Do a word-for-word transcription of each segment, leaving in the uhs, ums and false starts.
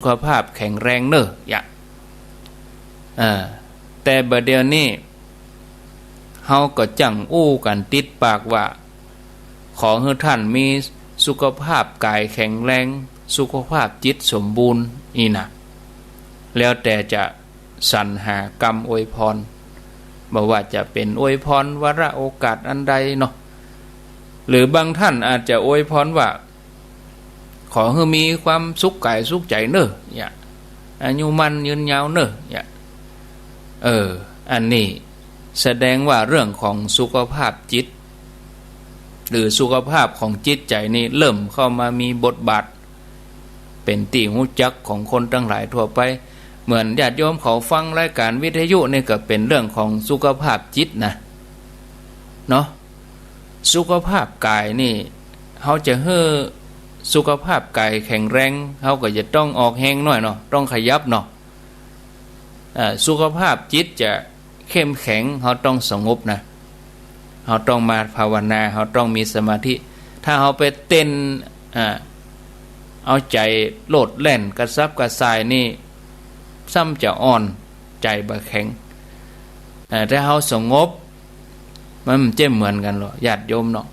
ขภาพแข็งแรงเน่อ เยียะ เออ แต่บ่าเดี่ยวนี้ เฮาก็จั่งอู้กั๋นติดปากว่า ขอหื้อต้านมีสุขภาพก๋ายแข็งแรง สุขภาพจิตสมบูรณ์ อี้นะ แล้วแต่จะสรรหากำอวยพร บ่ว่าจะเป๋นอวยพรวาระโอกาสอันใดเนาะ หรือบางต้านอาจจะอวยพรว่า ขอหื้อมีความสุขก๋ายสุขใจ๋เน่อ เยียะ อายุมั่นยืนยาวเน่อ เยียะ เออ อันนี้แสดงว่าเรื่องของสุขภาพจิต หรือสุขภาพของจิตใจ๋นี่เริ่มเข้ามามีบทบาท เป๋นตี้ฮู้จักของคนตังหลายทั่วไป เหมือนญาติโยมเขาฟังรายก๋านวิทยุนี่ก็เป๋นเรื่องของสุขภาพจิตนะ เนาะ สุขภาพก๋ายนี่ เฮาจะหื้อสุขภาพก๋ายแข็งแรง เฮาก็จะต้องออกแฮงหน้อยเนาะ ต้องขยับเนาะ เอ่อ สุขภาพจิตจะเข้มแข็ง เฮาต้องสงบนะ เฮาต้องมาภาวนา เฮาต้องมีสมาธิ ถ้าเฮาไปเต้น อ่า เอาใจ๋โลดแล่นกระสับกระส่ายนี่ ซ้ำจะอ่อน ใจ๋บ่แข็ง อ่า ถ้าเฮาสงบ มันบ่เหมือนกั๋นหรอก ญาติโยมเนาะ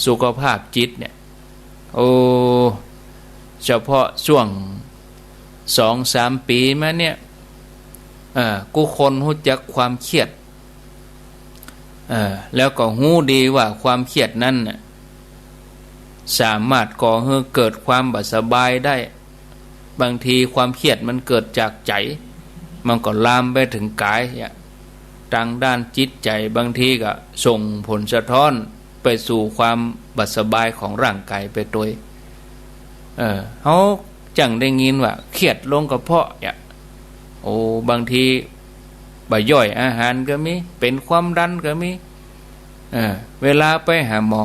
สุขภาพจิตเนี่ย โอ้ เฉพาะช่วงสองสามปี๋มาเนี่ย เอ่อ กู้คนฮู้จักความเครียด เอ่อ แล้วก็ฮู้ดีว่าความเครียดนั้นน่ะ สามารถก่อหื้อเกิดความบ่สบายได้ บางทีความเครียดมันเกิดจากใจ๋ มันก็ลามไปเถิงก๋าย เยียะ ตางด้านจิตใจ๋ บางทีก็ส่งผลสะท้อนไปสู่ความบ่สบายของร่างก๋ายไปตวย เออ เฮาจั่งได้ยินว่าเครียดลงกระเพาะ เยียะ โอ้ บางทีบ่ย่อยอาหารก็มี เป๋นความดันก็มี เออ เวลาไปหาหมอ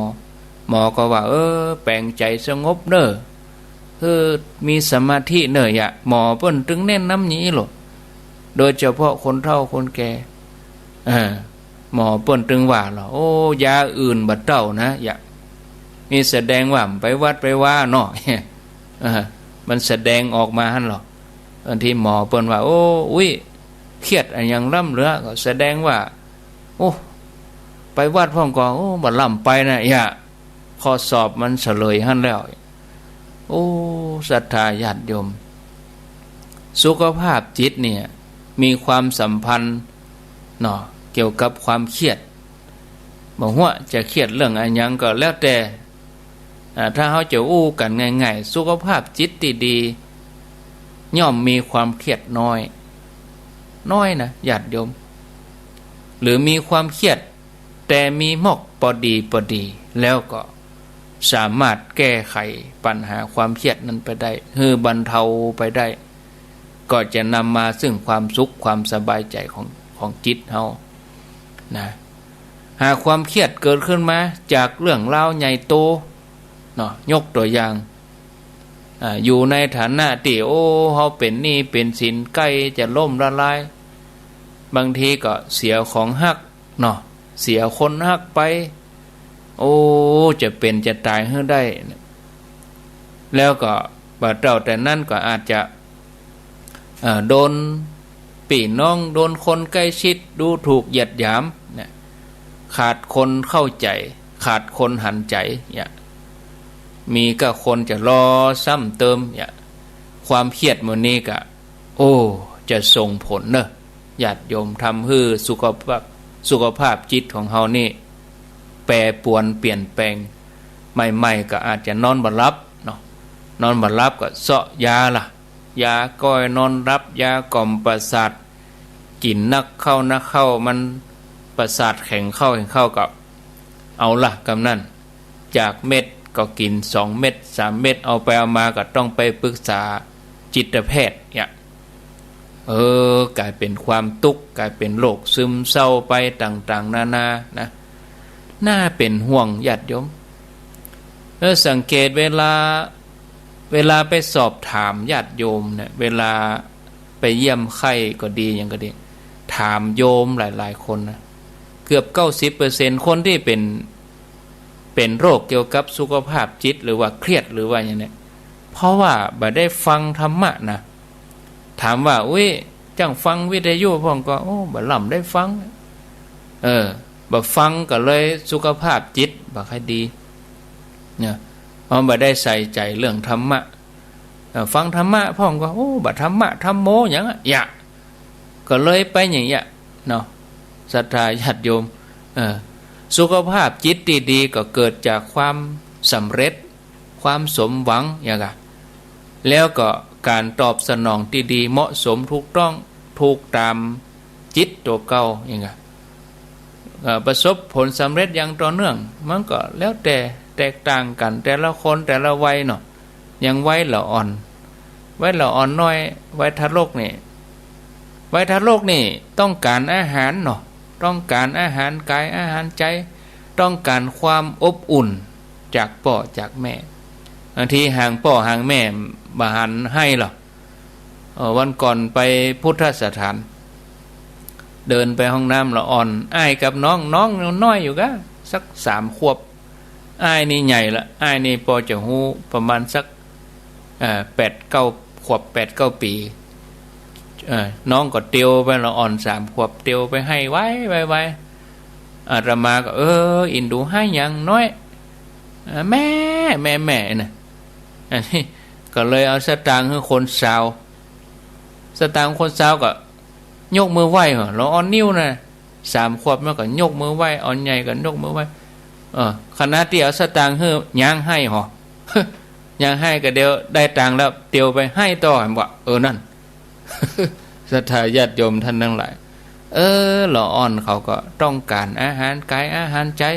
หมอก็ว่า เออ แป๋งใจ๋สงบเน่อ เออ มีสมาธิเน่อ เยียะ หมอเปิ้นตึงแนะนำอย่างอี้โลด โดยเฉพาะคนเฒ่าคนแก่ เออ หมอเปิ้นตึงว่าลอ โอ้ ยาอื่นบ่เต้านะ เยียะ นี่แสดงว่าบ่ไปวัดไปวาเนาะ เออ มันแสดงออกมาหั้นลอ บางทีหมอเปิ้นว่า โอ้ อุ๊ย เครียดอะหยังล้ำเหลือ ก็แสดงว่า โอ้ ไปวัดพ่องก่อ โอ้ บ่ล้ำไปนะ เยียะ ข้อสอบมันเสลยหั้นแล้ว โอ้ ศรัทธาญาติโยม สุขภาพจิตเนี่ย มีความสัมพันธ์เนาะ เกี่ยวกับความเครียด บ่ฮู้จะเครียดเรื่องอะหยังก็แล้วแต่ อ่า ถ้าเฮาจะอู้กั๋นง่ายๆ สุขภาพจิตตี้ดี ย่อมมีความเครียดน้อย น้อยนะ ญาติโยม หรือมีความเครียด แต่มีมอกปอดีปอดี แล้วก็สามารถแก้ไขปัญหาความเครียดนั้นไปได้ หื้อบรรเทาไปได้ ก็จะนำมาซึ่งความสุขความสบายใจ๋ของ ของจิตเฮานะ หากความเครียดเกิดขึ้นมาจากเรื่องราวใหญ่โตเนาะ ยกตั๋วอย่าง อ่า อยู่ในฐานะตี้ โอ้ เฮาเป๋นหนี้เป๋นสินใก้จะล้มละลาย บางทีก็เสียของฮักเนาะ เสียคนฮักไป โอ้ จะเป๋นจะต๋ายหื้อได้ แล้วก็บ่าเต้าแต่นั้นก็อาจจะ เอ่อ โดนปี้น้อง โดนคนใก้ชิดดูถูกเหยียดหยามเนี่ย ขาดคนเข้าใจ๋ ขาดคนหันใจ๋เนี่ย มีก้าคนจะลอซ้ำเติมเนี่ย ความเครียดหมู่นี้ก็ โอ้ จะส่งผลเน่อ ญาติโยม ทำหื้อสุขภาพ สุขภาพจิตของเฮานี่ แปรปรวนเปลี่ยนแปลง ใหม่ๆ ก็อาจจะนอนบ่หลับเนาะ นอนบ่หลับก็เซาะยาล่ะ ยาก้อยนอนหลับ ยากล่อมประสาท กิ๋นนักเข้านักเข้า มันประสาทแข็งเข้าแข็งเข้าก็ เอาล่ะ กำนั้น จากเม็ดก็กิ๋นสองเม็ดสามเม็ด เอาไปเอามาก็ต้องไปปรึกษาจิตแพทย์เนี่ย เออ ก๋ายเป๋นความตุ๊กข์ ก๋ายเป๋นโรคซึมเศร้าไปต่างๆ นานานะ น่าเป๋นห่วงญาติโยม เออ สังเกตเวลา เวลาไปสอบถามญาติโยมเนี่ย เวลาไปเยี่ยมไข้ก็ดี หยังก็ดี ถามโยมหลายๆ คนนะ เกือบเก้าสิบเปอร์เซ็นต์ คนตี้เป๋น เป๋นโรคเกี่ยวกับสุขภาพจิต หรือว่าเครียด หรือว่าอย่างเนี้ย เพราะว่าบ่ได้ฟังธรรมะนะ ถามว่า อุ๊ย จั้งฟังวิทยุพ่องก็ โอ้ บ่ล้ำได้ฟัง เออ บ่ฟังก็เลยสุขภาพจิตบ่ค่อยดี เนี่ย เพราะบ่ได้ใส่ใจ๋เรื่องธรรมะ เออ ฟังธรรมะพ่องก็ โอ้ บ่ธรรมะธัมโมหยังอะ ยะ ก็เลยไปอย่างเงี้ยเนาะ ศรัทธาญาติโยม เออ สุขภาพจิตตี้ดีก็เกิดจากความสำเร็จ ความสมหวังอย่างเงี้ย แล้วก็ก๋านตอบสนองตี้ดีเหมาะสมถูกต้อง ถูกต๋ามจิตตั๋วเก่าอย่างเงี้ย เอ่อ ประสบผลสำเร็จอย่างต่อเนื่อง มันก็แล้วแต่แตกต่างกั๋น แต่ละคนแต่ละวัยเนาะ อย่างวัยละอ่อน วัยละอ่อนน้อย วัยทารกนี่ วัยทารกนี่ต้องก๋านอาหารเนาะ ต้องก๋านอาหารก๋าย อาหารใจ๋ ต้องก๋านความอบอุ่นจากป้อจากแม่ บางทีห่างป้อห่างแม่บ่หันไห้หรอก เอ่อ วันก่อนไปพุทธสถาน เดินไปห้องน้ำละอ่อน อ้ายกับน้อง น้องน้อยอยู่กะ สักสามขวบ อ้ายนี่ใหญ่ละ อ้ายนี่ปอจะฮู้ประมาณสัก เอ่อ แปดเก้าขวบ แปดเก้าปี๋ เอ่อ น้องก็เตียวไปละอ่อนสามขวบ เตียวไปไห้ไวไวไว อาตมาก็ เออ อินดูไห้หยังน้อย เอ่อ แม่ แม่ แม่นะ อันนี้ก็เลยเอาสตางค์หื้อคนซาว สตางค์คนซาวก็ยกมือไหว้เหรอ ละอ่อนนิ้วนะ สามขวบมันก็ยกมือไหว้ อ่อนใหญ่ก็ยกมือไหว้ เออ ขณะตี้เอาสตางค์หื้อ ย้างไห้เหรอ ย้างไห้ก็เดี๋ยวได้ตังค์แล้ว เตียวไปไห้ต่อ หันบ่า เออ นั่น ศรัทธาญาติโยมท่านทั้งหลาย เออ ละอ่อนเขาก็ต้องก๋านอาหารก๋าย อาหารใจ๋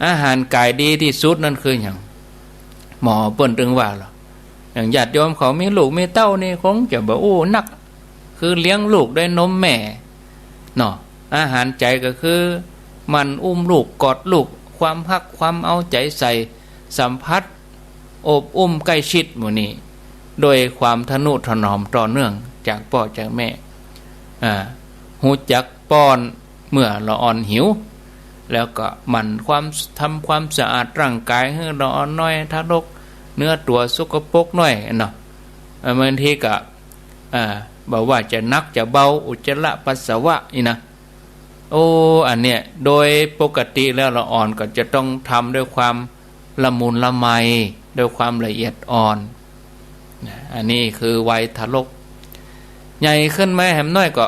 อาหารก๋ายดีตี้สุดนั่นคือหยัง หมอเปิ้นตึงว่าหรอ อย่างญาติโยมเขามีลูกมีเต้านี่คงจะบ่อู้นัก คือเลี้ยงลูกด้วยนมแม่เนาะ อาหารใจ๋ก็คือหมั่นอุ้มลูก กอดลูก ความฮัก ความเอาใจ๋ใส่ สัมผัส อบอุ้มใก้ชิดหมู่นี้ โดยความทะนุถนอมต่อเนื่องจากป้อจากแม่ อ่า ฮู้จักป้อนเมื่อละอ่อนหิว แล้วก็หมั่นความ ทำความสะอาดร่างก๋ายหื้อละอ่อนน้อยทารก เนื้อตั๋วสกปรกน้อยเนาะ อ่า บางทีก็ อ่า บ่ว่าจะหนักจะเบา อุจจาระปัสสาวะนี่นะ โอ้ อันเนี้ย โดยปกติแล้วละอ่อนก็จะต้องทำด้วยความละมุนละไม ด้วยความละเอียดอ่อนนะ อันนี้คือวัยทารก ใหญ่ขึ้นมาแหมน้อยก็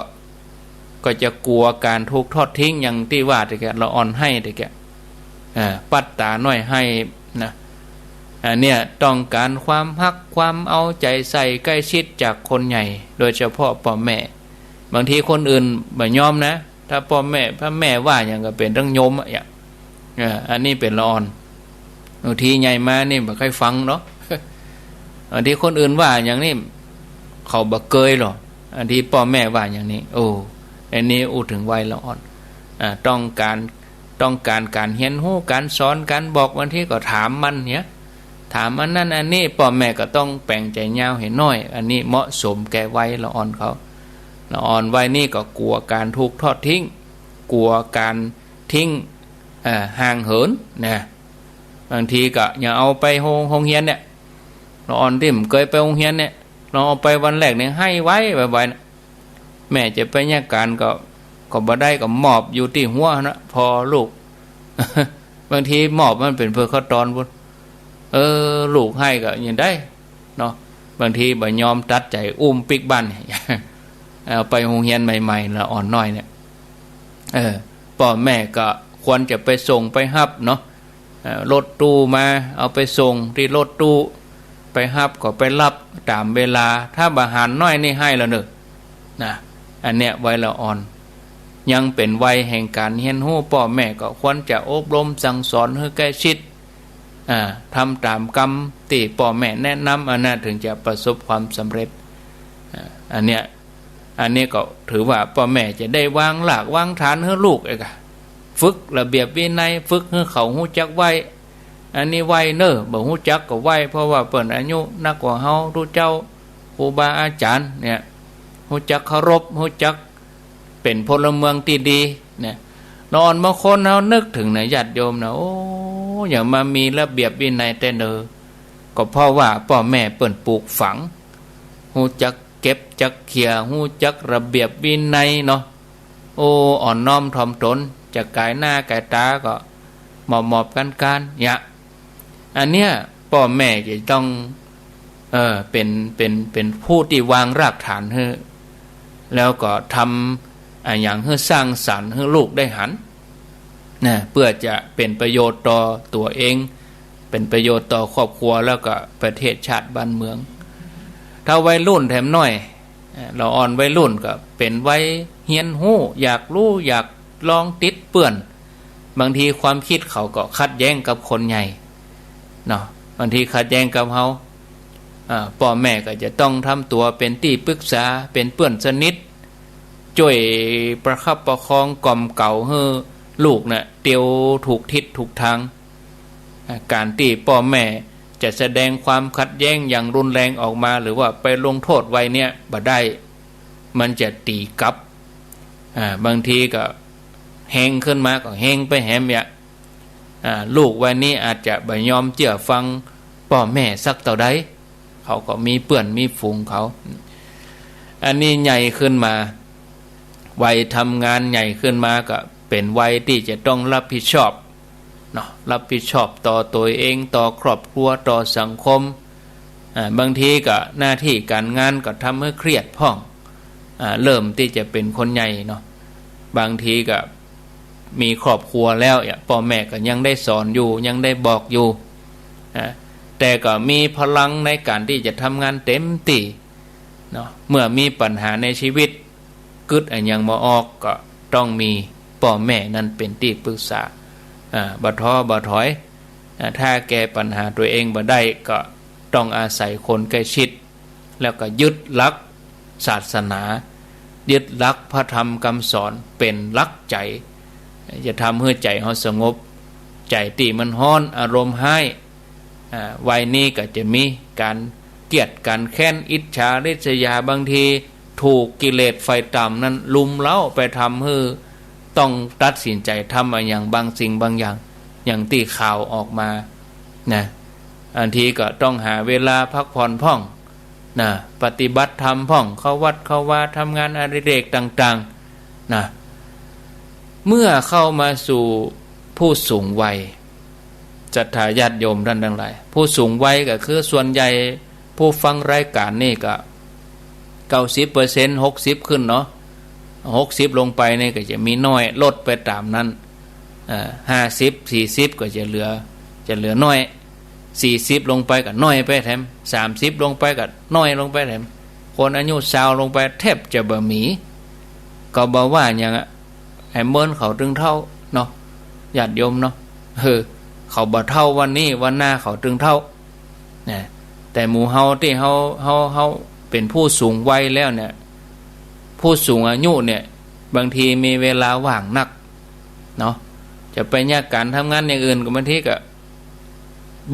ก็จะกั๋วก๋านถูกทอดทิ้ง อย่างตี้ว่าตะกี้ ละอ่อนไห้ตะกี้ อ่า ปัดต๋าน้อยไห้นะ อันเนี้ยต้องก๋านความฮัก ความเอาใจ๋ใส่ ใก้ชิดจากคนใหญ่ โดยเฉพาะป้อแม่ บางทีคนอื่นบ่ยอมนะ ถ้าป้อแม่ ถ้าแม่ว่าหยังก็เป๋นตังยมอะ เออ อันนี้เป๋นละอ่อน บางทีใหญ่มานี่บ่ใค่ฟังเนาะ บางทีคนอื่นว่าหยังนี่ เขาบ่เกยหรอก บางทีป้อแม่ว่าหยังนี่ โอ้ อันนี้อู้เถิงวัยละอ่อน อ่า ต้องก๋าน ต้องก๋านก๋านเฮียนฮู้ ก๋านสอน ก๋านบอก บางทีก็ถามมันเนี่ย ถามอันนั้นอันนี้ ป้อแม่ก็ต้องแป๋งใจ๋ยาวหื้อน้อย อันนี้เหมาะสมแก่วัยละอ่อนเขา ละอ่อนวัยนี้ก็กั๋วก๋านถูกทอดทิ้ง กั๋วก๋านทิ้ง เอ่อ ห่างเหินนะ บางทีก็อย่าเอาไปโฮง โฮงเฮียนเนี่ย ละอ่อนตี้บ่เกยไปโฮงเฮียนเนี่ย ลองเอาไปวันแรกเนี่ยไห้ไวไวไวนะ แม่จะไปเยียะก๋านก็ ก็บ่ได้ ก็หมอบอยู่ตี้หัวนะ ผ่อลูก บางทีหมอบมันเป๋นเปื้อข้าวตอนปุ้น เออ ลูกไห้ก็ยังได้เนาะ บางทีบ่ยอมตัดใจ๋อุ้มปิ๊กบั้น เอาไปโฮงเฮียนใหม่ๆ ละอ่อนน้อยเนี่ย เออ ป้อแม่ก็ควรจะไปส่งไปฮับเนาะ เอ่อ รถตู้มาเอาไปส่งตี้รถตู้ ไปฮับก็ไปฮับต๋ามเวลา ถ้าบ่หันน้อยนี่ไห้แล้วเน่อ นะ อันเนี้ยวัยละอ่อน ยังเป๋นวัยแห่งก๋านเฮียนฮู้ ป้อแม่ก็ควรจะอบรมสั่งสอนหื้อใก้ชิด อ่า ทำต๋ามกำตี้ป้อแม่แนะนำ อันนั้นเถิงจะประสบความสำเร็จ อ่า อันเนี้ย อันนี้ก็ถือว่าป้อแม่จะได้วางรากวางฐานหื้อลูกเองอะ ฝึกระเบียบวินัย ฝึกหื้อเขาฮู้จักไหว้ อันนี้ไหว้เน่อ บ่ฮู้จักก็ไหว้ เพราะว่าเปิ้นอายุนักกว่าเฮา ตุ๊เจ้า ครูบาอาจ๋ารย์เนี่ย ฮู้จักเคารพ ฮู้จักเป๋นพลเมืองตี้ดีเนี่ย ละอ่อนบางคนเฮานึกเถิงนะ ญาติโยมนะ โอ้ อย่างมามีระเบียบวินัยแต่เน่อ ก็เพราะว่าป้อแม่เปิ้นปลูกฝัง ฮู้จักเก็บจักเขี่ย ฮู้จักระเบียบวินัยเนาะ โอ้ อ่อนน้อมถ่อมตน จะก๋ายหน้าก๋ายต๋าก็หมอบๆ ก้านๆ เนี่ย อันเนี้ยป้อแม่จะต้อง เออ เป๋น เป๋น เป๋นผู้ตี้วางรากฐานหื้อ แล้วก็ทำอะหยังหื้อสร้างสรรค์หื้อลูกได้หัน นะ เปื้อจะเป๋นประโยชน์ต่อตั๋วเอง เป๋นประโยชน์ต่อครอบครัว แล้วก็ประเทศชาติบ้านเมือง ถ้าวัยรุ่นแถมน้อย เอ่อ ละอ่อนวัยรุ่นก็เป๋นวัยเฮียนฮู้ อยากฮู้ อยากลองติดเปื้อน บางทีความกึ๊ดเขาก็ขัดแย้งกับคนใหญ่เนาะ บางทีขัดแย้งกับเฮา อ่า ป้อแม่ก็จะต้องทำตั๋วเป๋นตี้ปรึกษา เป๋นเปื้อนสนิท จ้วยประคับประคองกล่อมเกลาหื้อลูกน่ะเตียวถูกทิศถูกตาง อ่า ก๋านตี้ป้อแม่จะแสดงความขัดแย้งอย่างรุนแรงออกมา หรือว่าไปลงโต้ษวัยเนี้ยบ่ได้ มันจะตี๋กลับ อ่า บางทีก็แฮงขึ้นมาก็แฮงไปแหมเนี่ย อ่า ลูกวัยนี้อาจจะบ่ยอมเจื้อฟังป้อแม่สักเต้าใด เขาก็มีเปื้อนมีฝูงเขา อันนี้ใหญ่ขึ้นมา วัยทำงานใหญ่ขึ้นมาก็เป๋นวัยตี้จะต้องรับผิดชอบเนาะ รับผิดชอบต่อตั๋วเอง ต่อครอบครัว ต่อสังคม อ่า บางทีก็หน้าตี้ก๋านงานก็ทำหื้อเครียดพ่อง อ่า เริ่มตี้จะเป๋นคนใหญ่เนาะ บางทีก็มีครอบครัวแล้วเนี่ย ป้อแม่ก็ยังได้สอนอยู่ ยังได้บอกอยู่ อ่า แต่ก็มีพลังในก๋านตี้จะทำงานเต็มตี้เนาะ เมื่อมีปัญหาในชีวิต กึ๊ดอะหยังบ่ออก ก็ต้องมีป้อแม่นั้นเป๋นตี้ปรึกษา อ่า บ่ท้อบ่ถอย อ่า ถ้าแก้ปัญหาตั๋วเองบ่ได้ ก็ต้องอาศัยคนใกล้ชิด แล้วก็ยึดหลักศาสนา ยึดหลักพระธรรมคำสอนเป๋นหลักใจ๋ จะทำหื้อใจ๋เฮาสงบ ใจ๋ตี้มันฮ้อน อารมณ์ฮ้าย อ่า วัยนี้ก็จะมีก๋านเกลียดก๋านแค้น อิจฉาริษยา บางทีถูกกิเลสไฟต่ำนั้นลุมเร้าไปทำหื้อต้องตัดสินใจ๋ทำอะหยังบางสิ่งบางอย่าง อย่างตี้ข่าวออกมานะ บางทีก็ต้องหาเวลาพักผ่อนพ่องนะ ปฏิบัติธรรมพ่อง เข้าวัดเข้าวา ทำงานอดิเรกต่างๆ นะ เมื่อเข้ามาสู่ผู้สูงวัย ศรัทธาญาติโยมท่านทั้งหลาย ผู้สูงวัยก็คือส่วนใหญ่ผู้ฟังรายก๋านนี่ก็ เก้าสิบเปอร์เซ็นต์ หกสิบขึ้นเนาะ หกสิบลงไปนี่ก็จะมีน้อย ลดไปต๋ามนั้น เอ่อ ห้าสิบ สี่สิบก็จะเหลือ จะเหลือน้อย สี่สิบลงไปก็น้อยไปแถม สามสิบลงไปก็น้อยลงไปแถม คนอายุซาวลงไปแทบจะบ่มี ก็บ่ว่าหยังอะ ไอ้เมินเขาตึงเฒ่าเนาะ ญาติโยมเนาะ เออ เขาบ่เฒ่าวันนี้ วันหน้าเขาตึงเฒ่า นะ แต่หมู่เฮาตี้เฮา เฮา เฮาเป๋นผู้สูงวัยแล้วเนี่ย ผู้สูงอายุเนี่ย บางทีมีเวลาว่างนักเนาะ จะไปเยียะก๋านทำงานอย่างอื่นก็บางทีก็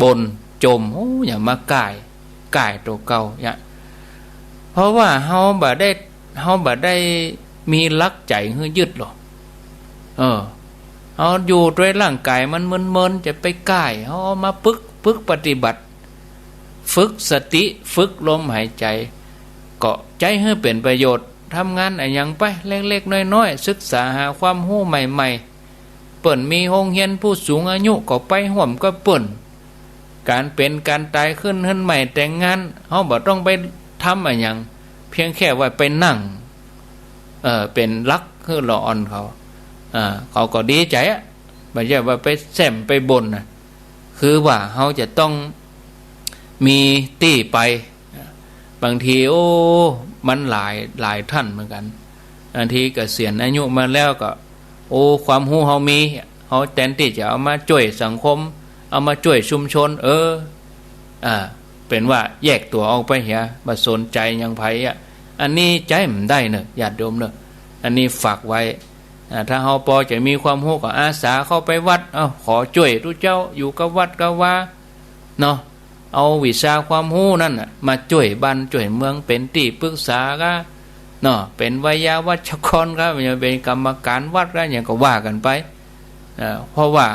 บ่นจ่ม โอ้ อย่ามาก้าย ก้ายตั๋วเก่าเนี่ย เพราะว่าเฮาบ่ได้ เฮาบ่ได้มีหลักใจ๋หื้อยึดหรอก เออ เฮาอยู่ตวยร่างก๋ายมันเมินๆ จะไปก้าย เฮาเอามาฝึก ฝึกปฏิบัติ ฝึกสติ ฝึกลมหายใจ๋ ก็ใจ๊หื้อเป๋นประโยชน์ ทำงานอะหยังไป เล็กๆ น้อยๆ ศึกษาหาความฮู้ใหม่ๆ เปิ้นมีโฮงเฮียนผู้สูงอายุก็ไปฮ่วมกับเปิ้น ก๋านเป๋นก๋านต๋าย ขึ้นเฮือนใหม่ แต่งงาน เฮาบ่ต้องไปทำอะหยัง เพียงแค่ว่าไปนั่ง เอ่อ เป๋นหลักหื้อละอ่อนเขา อ่า เขาก็ดีใจ๋อะ บ่ใจ้ว่าไปแซ่มไปบ่นนะ คือว่าเฮาจะต้องมีตี้ไป บางที โอ้ มันหลาย หลายต้านเหมือนกั๋น บางทีเกษียณอายุมาแล้วก็ โอ้ ความฮู้เฮามี เฮาแตนตี้จะเอามาจ้วยสังคม เอามาจ้วยชุมชน เออ อ่า เป๋นว่าแยกตั๋วออกไปเหีย บ่สนใจ๋หยังใผอะ อันนี้ใจ๊บ่ได้เน่อ ญาติโยมเน่อ อันนี้ฝากไว้ อ่า ถ้าเฮาปอจะมีความฮู้ก็อาสาเข้าไปวัด เอ้า ขอจ้วยตุ๊เจ้า อยู่กับวัดกับวา เนาะ เอาวิชาความฮู้นั้นน่ะ มาจ้วยบ้านจ้วยเมือง เป๋นตี้ปรึกษาก็ เนาะ เป๋นไวยาวัจกรก็ เป๋นกรรมก๋านวัดก็ หยังก็ว่ากั๋นไป เอ่อ เพราะว่า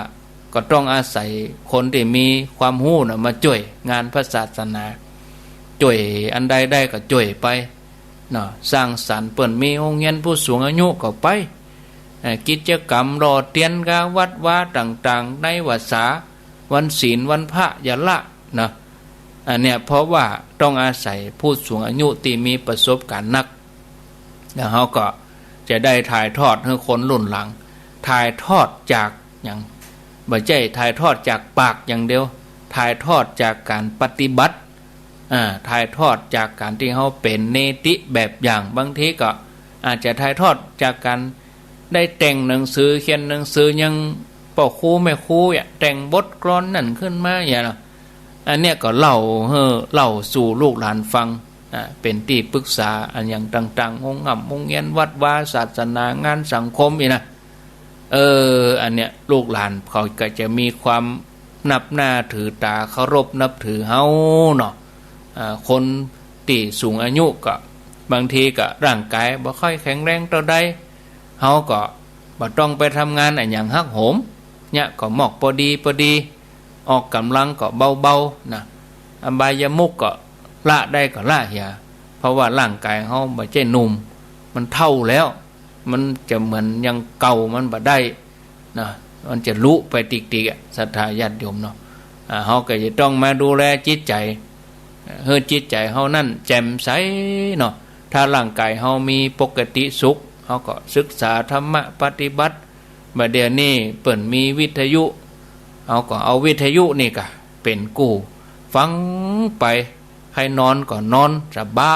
ก็ต้องอาศัยคนตี้มีความฮู้น่ะมาจ้วยงานพระศาสนา จ้วยอันใดได้ก็จ้วยไปเนาะ สร้างสรรค์ เปิ้นมีโฮงเฮียนผู้สูงอายุก็ไป เอ่อ กิจกรรมหล่อเตียนกาวัดวาต่างๆ ในพรรษา วันศีล วันพระอย่าละเนาะ อันเนี้ยเพราะว่าต้องอาศัยผู้สูงอายุตี้มีประสบการณ์นัก แล้วเฮาก็จะได้ถ่ายทอดหื้อคนรุ่นหลัง ถ่ายทอดจากหยัง บ่ใจ้ถ่ายทอดจากปากอย่างเดียว ถ่ายทอดจากการปฏิบัติ อ่า ถ่ายทอดจากการตี้เฮาเป๋นเนติแบบอย่าง บางทีก็อาจจะถ่ายทอดจากการได้แต่งหนังสือ เขียนหนังสือ ยังป้อครูแม่ครูเนี่ย แต่งบทกลอนนั่นขึ้นมาอย่างเนาะ อันเนี้ยก็เล่าหื้อ เล่าสู่ลูกหลานฟัง อ่า เป๋นตี้ปรึกษาอันหยังต่างๆ โฮงฮ่ำโฮงเฮียน วัดวา ศาสนา งานสังคมอี้นะ เออ อันเนี้ยลูกหลานเขาก็จะมีความนับหน้าถือต๋า เคารพนับถือเฮาเนาะ อ่า คนตี้สูงอายุก็บางทีก็ร่างกายบ่ค่อยแข็งแรงเต้าใด เฮาก็บ่ต้องไปทำงานอะหยังหักโหม เนี่ยก็มอกปอดีปอดี ออกก๋ำลังก็เบาๆ นะ อบายมุขก็ละได้ก็ละเหีย เพราะว่าร่างกายเฮาบ่ใจ้หนุ่ม มันเฒ่าแล้ว มันจะเหมือนอย่างเก่ามันบ่ได้นะ มันจะลุไปติกๆ อะ ศรัทธาญาติโยมเนาะ อ่า เฮาก็จะต้องมาดูแลจิตใจ๋ หื้อจิตใจ๋เฮานั้นแจ่มใสเนาะ ถ้าร่างกายเฮามีปกติสุข เฮาก็ศึกษาธรรมะปฏิบัติ บ่าเดี่ยวนี้เปิ้นมีวิทยุ เฮาก็เอาวิทยุนี่กะเป๋นกู้ฟังไป ใค่นอนก็นอนสบา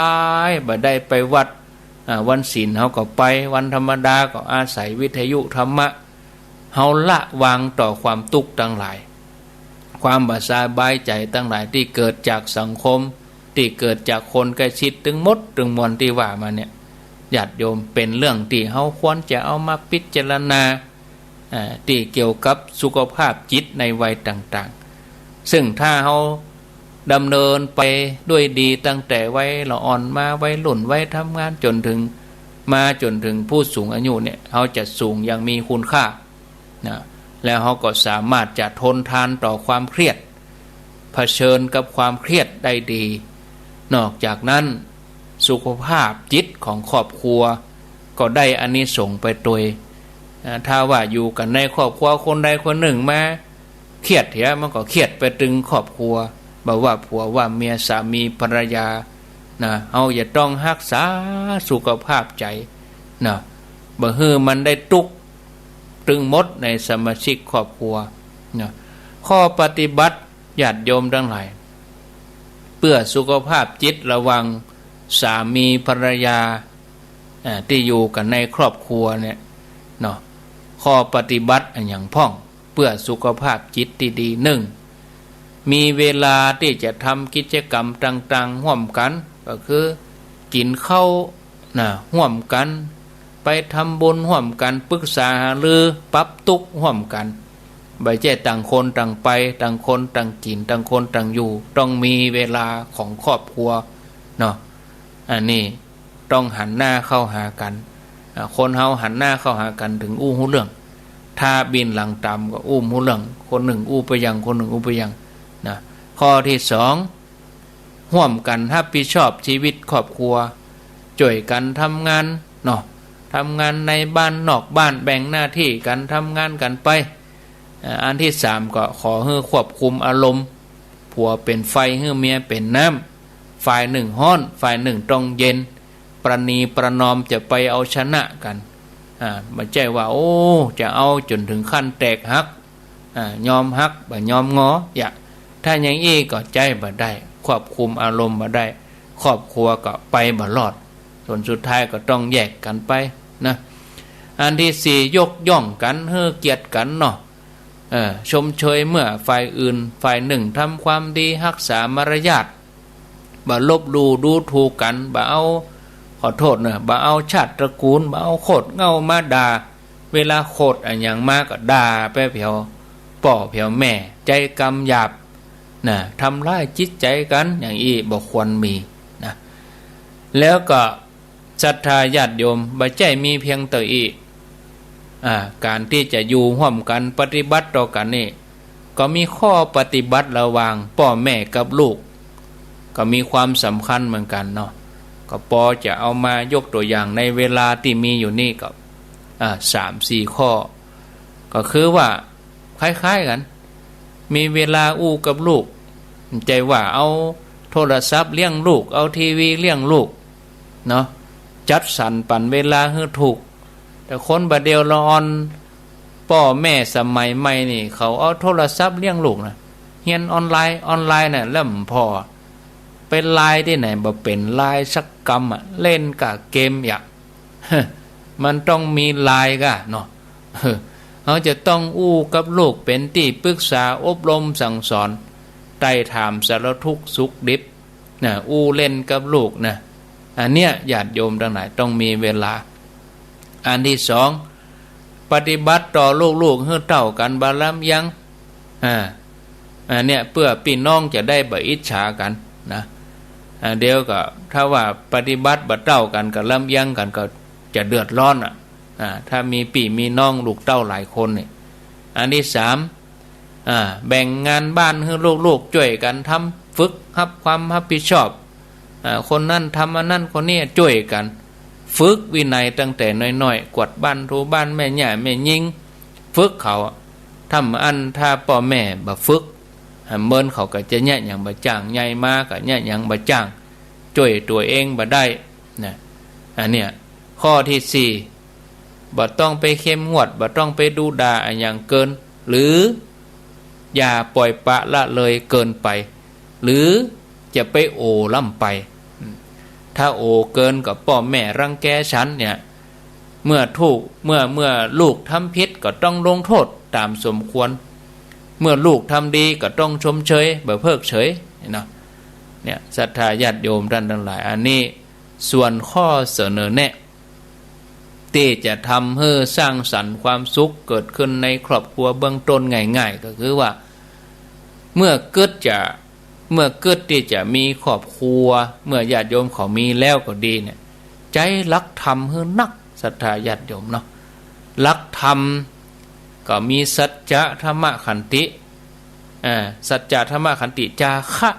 ย บ่ได้ไปวัด อ่า วันศีลเฮาก็ไป วันธรรมดาก็อาศัยวิทยุธรรมะ เฮาละวางต่อความตุ๊กข์ตังหลาย ความบ่สบายใจ๋ตังหลายตี้เกิดจากสังคม ตี้เกิดจากคนใก้ชิดตึงหมดตึงมวลตี้ว่ามาเนี่ย ญาติโยม เป๋นเรื่องตี้เฮาควรจะเอามาพิจารณา อ่า ตี้เกี่ยวกับสุขภาพจิตในวัยต่างๆ ซึ่งถ้าเฮาดำเนินไปด้วยดีตั้งแต่วัยละอ่อนมา วัยรุ่น วัยทำงาน จ๋นถึง มาจ๋นถึงผู้สูงอายุเนี่ย เฮาจะสูงอย่างมีคุณค่า นะ แล้วเฮาก็สามารถจะทนทานต่อความเครียด เผชิญกับความเครียดได้ดี นอกจากนั้น สุขภาพจิตของครอบครัวก็ได้อานิสงส์ไปตวย อ่า ถ้าว่าอยู่กั๋นในครอบครัวคนใดคนนึ่งมาเครียดเหีย มันก็เครียดไปตึงครอบครัว บ่ว่าผัวว่าเมีย สามีภรรยา นะ เฮาจะต้องฮักษาสุขภาพใจ๋ นะ บ่หื้อมันได้ตุ๊กข์ ตึงหมดในสมาชิกครอบครัวเนาะ ข้อปฏิบัติญาติโยมตังหลาย เปื้อสุขภาพจิตระหว่างสามีภรรยา อ่า ตี้อยู่กั๋นในครอบครัวเนี่ยเนาะ ข้อปฏิบัติอะหยังพ่อง เปื้อสุขภาพจิตตี้ดี นึ่ง มีเวลาตี้จะทำกิจกรรมต่างๆ ฮ่วมกั๋น ก็คือกิ๋นข้าว นะ ฮ่วมกั๋น ไปทำบุญฮ่วมกั๋น ปรึกษาหารือ ปรับตุ๊กข์ฮ่วมกั๋น บ่ใจ้ต่างคนต่างไป ต่างคนต่างกิ๋น ต่างคนต่างอยู่ ต้องมีเวลาของครอบครัวเนาะ อันนี้ต้องหันหน้าเข้าหากั๋น อ่า คนเฮาหันหน้าเข้าหากั๋น เถิงอู้ฮู้เรื่อง ถ้าบินหลังต๋ามก็อู้บ่ฮู้เรื่อง คนนึ่งอู้ไปอย่าง คนนึ่งอู้ไปอย่าง นะ ข้อตี้สอง ฮ่วมกั๋นฮับผิดชอบจีวิตครอบครัว จ้วยกั๋นทำงานเนาะ ทำงานในบ้านนอกบ้าน แบ่งหน้าตี้กั๋นทำงานกั๋นไป อ่า อันตี้สามก็ขอหื้อควบคุมอารมณ์ ผัวเป๋นไฟหื้อเมียเป๋นน้ำ ฝ่ายนึ่งฮ้อน ฝ่ายนึ่งต้องเย็น ประนีประนอมจะไปเอาชนะกั๋น อ่า บ่ใจ้ว่า โอ้ จะเอาจ๋นเถิงขั้นแตกหัก อ่า ยอมหัก บ่ยอมงอ อย่า ถ้าอย่างอี้ก็ใจ๊บ่ได้ ควบคุมอารมณ์บ่ได้ ครอบครัวก็ไปบ่รอด ผลสุดท้ายก็ต้องแยกกั๋นไปนะ อันตี้สี่ ยกย่องกั๋น หื้อเกียรติกั๋นเนาะ เออ ชมเชยเมื่อฝ่ายอื่น ฝ่ายนึ่งทำความดี ฮักษามารยาท บ่ลบหลู่ดูถูกกั๋น บ่เอา ขอโต้ษเนาะ บ่เอาชาติตระกูล บ่เอาโคตรเหง้ามาด่า เวลาโกรธอะหยังมาก็ด่าไปเผียวป้อเผียวแม่ ใจ๊กำหยาบนะ ทำร้ายจิตใจ๋กั๋น อย่างอี้บ่ควรมีนะ แล้วก็ศรัทธาญาติโยม บ่ใจ้มีเพียงเต้าอี้ อ่า ก๋านตี้จะอยู่ฮ่วมกั๋น ปฏิบัติต่อกั๋นนี่ ก็มีข้อปฏิบัติระหว่างป้อแม่กับลูก ก็มีความสำคัญเหมือนกั๋นเนาะ ก็ปอจะเอามายกตั๋วอย่างในเวลาตี้มีอยู่นี่ก็ อ่า สามสี่ข้อ ก็คือว่าคล้ายๆ กั๋น มีเวลาอู้กับลูก บ่ใจ้ว่าเอาโทรศัพท์เลี้ยงลูก เอาทีวีเลี้ยงลูกเนาะ จัดสรรปั๋นเวลาหื้อถูก แต่คนบ่าเดี่ยวละอ่อน ป้อแม่สมัยใหม่นี่ เขาเอาโทรศัพท์เลี้ยงลูกนะ เฮียนออนไลน์ ออนไลน์น่ะ แล้วบ่พอ ไปไลน์ตี้ไหนบ่เป๋นไลน์สักกำอะ เล่นก้าเกมอย่าง มันต้องมีไลน์ก้าเนาะ เฮาจะต้องอู้กับลูก เป๋นตี้ปรึกษาอบรมสั่งสอน ไต่ถามสารทุกข์สุขดิบนะ อู้เล่นกับลูกนะ อันเนี้ยญาติโยมตังหลายต้องมีเวลา อันตี้สอง ปฏิบัติต่อลูกๆ หื้อเต้ากั๋นบ่ลำเอียง อ่า อันเนี้ยเปื้อปี้น้องจะได้บ่อิจฉากั๋นนะ อ่า เดี๋ยวก็ถ้าว่าปฏิบัติบ่เต้ากั๋นก็ลำเอียงกั๋นก็จะเดือดร้อนอะ อ่า ถ้ามีปี้มีน้องลูกเต้าหลายคนนี่ อันตี้สาม อ่า แบ่งงานบ้านหื้อลูกๆ จ้วยกั๋นทำ ฝึกฮับความฮับผิดชอบ อ่า คนนั้นทำอันนั้น คนนี้จ้วยกั๋น ฝึกวินัยตั้งแต่น้อยๆ กวาดบ้านถูบ้าน แม่ย่าแม่ญิง ฝึกเขา ถ้าบ่อั้นถ้าป้อแม่บ่ฝึก อ่า เมินเขาก็จะเยียะหยังบ่จ้าง ใหญ่มาก็เยียะหยังบ่จ้าง จ้วยตั๋วเองบ่ได้นะ อันเนี้ย ข้อตี้สี่ บ่ต้องไปเข้มงวด บ่ต้องไปดุด่าอะหยังเกิน หรืออย่าปล่อยปละละเลยเกินไป หรือจะไปโอ๋ล้ำไป ถ้าโอ๋เกินก็ป้อแม่รังแกฉันเนี่ย เมื่อถูก เมื่อ เมื่อลูกทำผิดก็ต้องลงโต้ษต๋ามสมควร เมื่อลูกทำดีก็ต้องชมเชย บ่เพิกเฉยเนาะ เนี่ย ศรัทธาญาติโยมต้านตังหลาย อันนี้ส่วนข้อเสนอแนะ ตี้จะทำหื้อสร้างสรรค์ความสุขเกิดขึ้นในครอบครัวเบื้องต้นง่ายๆ ก็คือว่า เมื่อกึ๊ดจะ เมื่อกึ๊ดตี้จะมีครอบครัว เมื่อญาติโยมเขามีแล้วก็ดีเนี่ย ใจ๊หลักธรรมหื้อนัก ศรัทธาญาติโยมเนาะ หลักธรรมก็มีสัจจะ ธรรมะ ขันติ อ่า สัจจะ ธรรมะ ขันติ จาคะ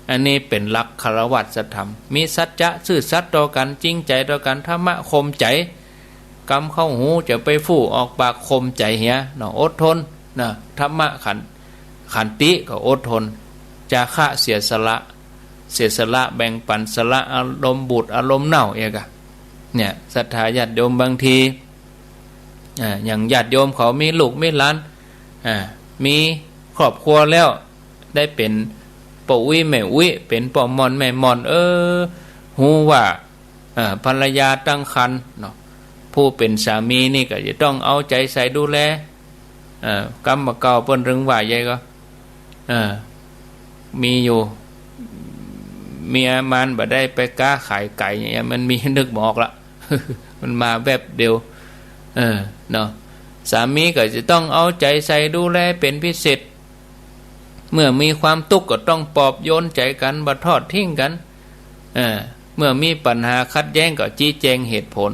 อันนี้เป๋นหลักฆราวาสธรรม มีสัจจะซื่อสัตย์ต่อกั๋น จริงใจ๋ต่อกั๋น ธรรมะ ข่มใจ๋ กำเข้าหูจะไปฟู่ออกปาก ข่มใจ๋เหียเนาะ อดทนนะ ธรรมะ ขัน ขันติก็อดทน จาคะ เสียสละ เสียสละแบ่งปั๋น สละอารมณ์บูดอารมณ์เน่าเอียกะ เนี่ย ศรัทธาญาติโยมบางที อ่า อย่างญาติโยมเขามีลูกมีหลาน อ่า มีครอบครัวแล้ว ได้เป๋นป้ออุ๊ยแม่อุ๊ย เป๋นป้อม่อนแม่ม่อน เออ ฮู้ว่า อ่า ภรรยาตั้งครรภ์เนาะ ผู้เป๋นสามีนี่ก็จะต้องเอาใจ๋ใส่ดูแล อ่า กำบ่าเก่าเปิ้นตึงว่าใหญ่ก็ อ่า มีอยู่ เมียมันบ่ได้ไปก๊าขายไก๋อย่างเงี้ย มันมี นึกบ่ออกละ มันมาแวบเดียว เออ เนาะ สามีก็จะต้องเอาใจ๋ใส่ดูแลเป๋นพิเศษ เมื่อมีความตุ๊กข์ก็ต้องปลอบโยนใจ๋กั๋น บ่ทอดทิ้งกั๋น เออ เมื่อมีปัญหาขัดแย้งก็จี๊แจงเหตุผล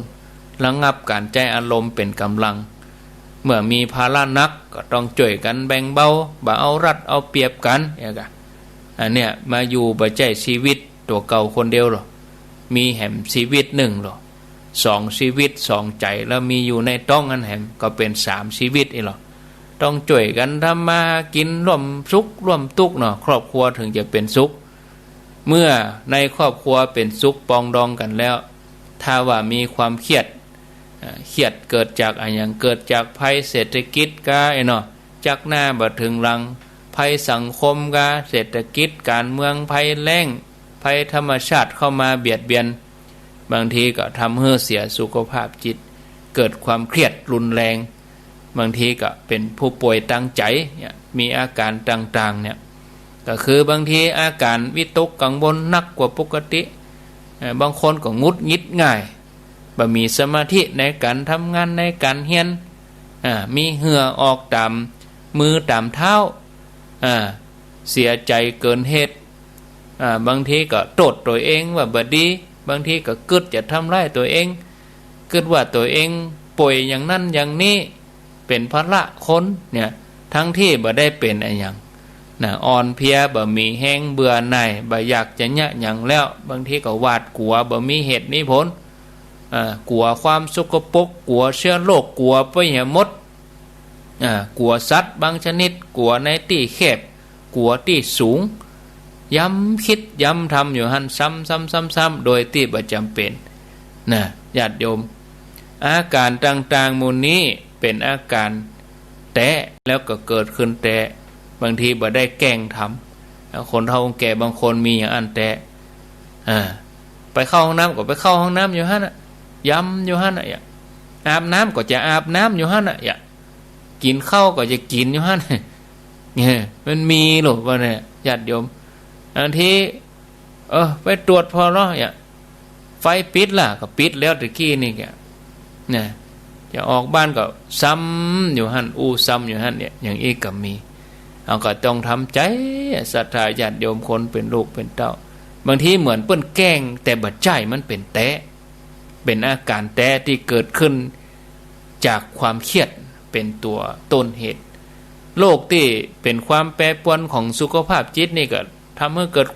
ระงับก๋านใจ๊อารมณ์เป๋นก๋ำลัง เมื่อมีภาระหนักก็ต้องจ้วยกั๋นแบ่งเบา บ่เอารัดเอาเปรียบกั๋น เอียกะ อันเนี้ยมาอยู่ บ่ใจ้ชีวิตตั๋วเก่าคนเดียวหรอก มีแหมชีวิตนึ่งหรอก สองชีวิต สองใจ๋ แล้วมีอยู่ในต๊องอั้นแหม ก็เป๋นสามชีวิตอี้หรอก ต้องจ้วยกั๋นทำมาหากิ๋น ร่วมสุขร่วมตุ๊กข์เนาะ ครอบครัวเถิงจะเป๋นสุข เมื่อในครอบครัวเป๋นสุข ปรองดองกั๋นแล้ว ถ้าว่ามีความเครียด อ่า เครียดเกิดจากอะหยัง เกิดจากภัยเศรษฐกิจกา ไอ้เนาะ จักหน้าบ่เถิงหลัง ภัยสังคมกา เศรษฐกิจ ก๋านเมือง ภัยแล้ง ภัยธรรมชาติเข้ามาเบียดเบียน บางทีก็ทำหื้อเสียสุขภาพจิต เกิดความเครียดรุนแรง บางทีก็เป๋นผู้ป่วยตางใจ๋เนี่ย มีอาก๋านต่างๆ เนี่ย ก็คือบางทีอาก๋านวิตกกังวลหนักกว่าปกติ เอ่อ บางคนก็หงุดหงิดง่าย บ่มีสมาธิในก๋านทำงาน ในก๋านเฮียน อ่า มีเหื่อออกต๋ามมือต๋ามเท้า อ่า เสียใจ๋เกินเหตุ อ่า บางทีก็โต้ษตั๋วเองว่าบ่ดี บางทีก็กึ๊ดจะทำร้ายตั๋วเอง กึ๊ดว่าตั๋วเองป่วยอย่างนั้นอย่างนี้ เป๋นภาระคนเนี่ย ตังตี้บ่ได้เป๋นอะหยัง นะ อ่อนเพลีย บ่มีแฮง เบื่อหน่าย บ่อยากจะเยียะหยังแล้ว บางทีก็หวาดกั๋ว บ่มีเหตุมีผล อ่า กั๋วความสกปรก กั๋วเจื๊อโรค กั๋วไปเหียหมด อ่า กั๋วสัตว์บางชนิด กั๋วในตี้แคบ กั๋วตี้สูง ย้ำกึ๊ดย้ำทำอยู่หั้น ซ้ำๆๆๆ โดยตี้บ่จ๋ำเป๋น นะ ญาติโยม อาก๋านต่างๆ หมู่นี้เป๋นอาก๋านแต๊แล้วก็เกิดขึ้นแต๊ บางทีบ่ได้แกล้งทำ คนเฒ่าคนแก่บางคนมีอย่างอั้นแต๊ อ่า ไปเข้าห้องน้ำก็ไปเข้าห้องน้ำอยู่หั้นน่ะ ย้ำอยู่หั้นน่ะ อย่า อาบน้ำก็จะอาบน้ำอยู่หั้นน่ะ อย่า กิ๋นข้าวก็จะกิ๋นอยู่หั้น เนี่ย มันมีหรือบ่เนี่ย ญาติโยม บางที เออ ไปตรวจผ่อเนาะ เนี่ย ไฟปิดละ ก็ปิดแล้วตะกี้นี่แก นะ จะออกบ้านก็ซ้ำอยู่หั้น อู้ซ้ำอยู่หั้นเนี่ย อย่างอี้ก็มี เฮาก็ต้องทำใจ๋ ศรัทธาญาติโยมคนเป๋นลูกเป๋นเต้า บางทีเหมือนเปิ้นแกล้ง แต่บ่ใจ้ มันเป๋นแต๊ เป๋นอาก๋านแต๊ตี้เกิดขึ้นจากความเครียดเป๋นตั๋วต้นเหตุ โรคตี้เป๋นความแปรปรวนของสุขภาพจิตนี่ก็ทำหื้อเกิด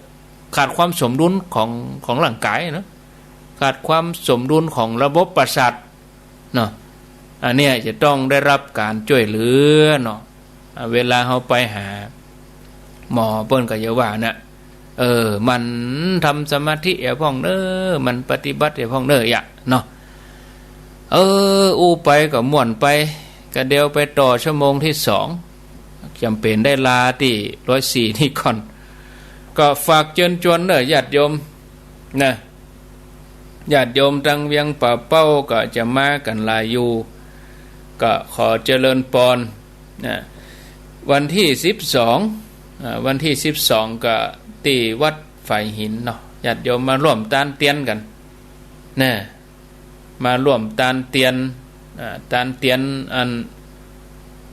ขาดความสมดุลของ ของร่างก๋ายเนาะ ขาดความสมดุลของระบบประสาทเนาะ อันเนี้ยจะต้องได้รับก๋านจ้วยเหลือเนาะ อ่า เวลาเฮาไปหาหมอเปิ้นก็จะว่านะ เออ หมั่นทำสมาธิเหียพ่องเน่อ หมั่นปฏิบัติเหียพ่องเน่อ อย่าเนาะ เออ อู้ไปก็ม่วนไป ก็เดี๋ยวไปต่อชั่วโมงตี้สอง จ๋ำเป๋นได้ลาตี้ร้อยสี่นี่ก่อน ก็ฝากเจิญจวนเน่อญาติโยม นะ ญาติโยมตังเวียงป่าเป้าก็จะมากั๋นหลายอยู่ ก็ขอเจริญปอน นะ วันตี้สิบสอง อ่า วันตี้สิบสองก็ตี้วัดฝายหินเนาะ ญาติโยมมาร่วมตานเตียนกั๋น นะ มาร่วมตานเตียน อ่า ตานเตียนอัน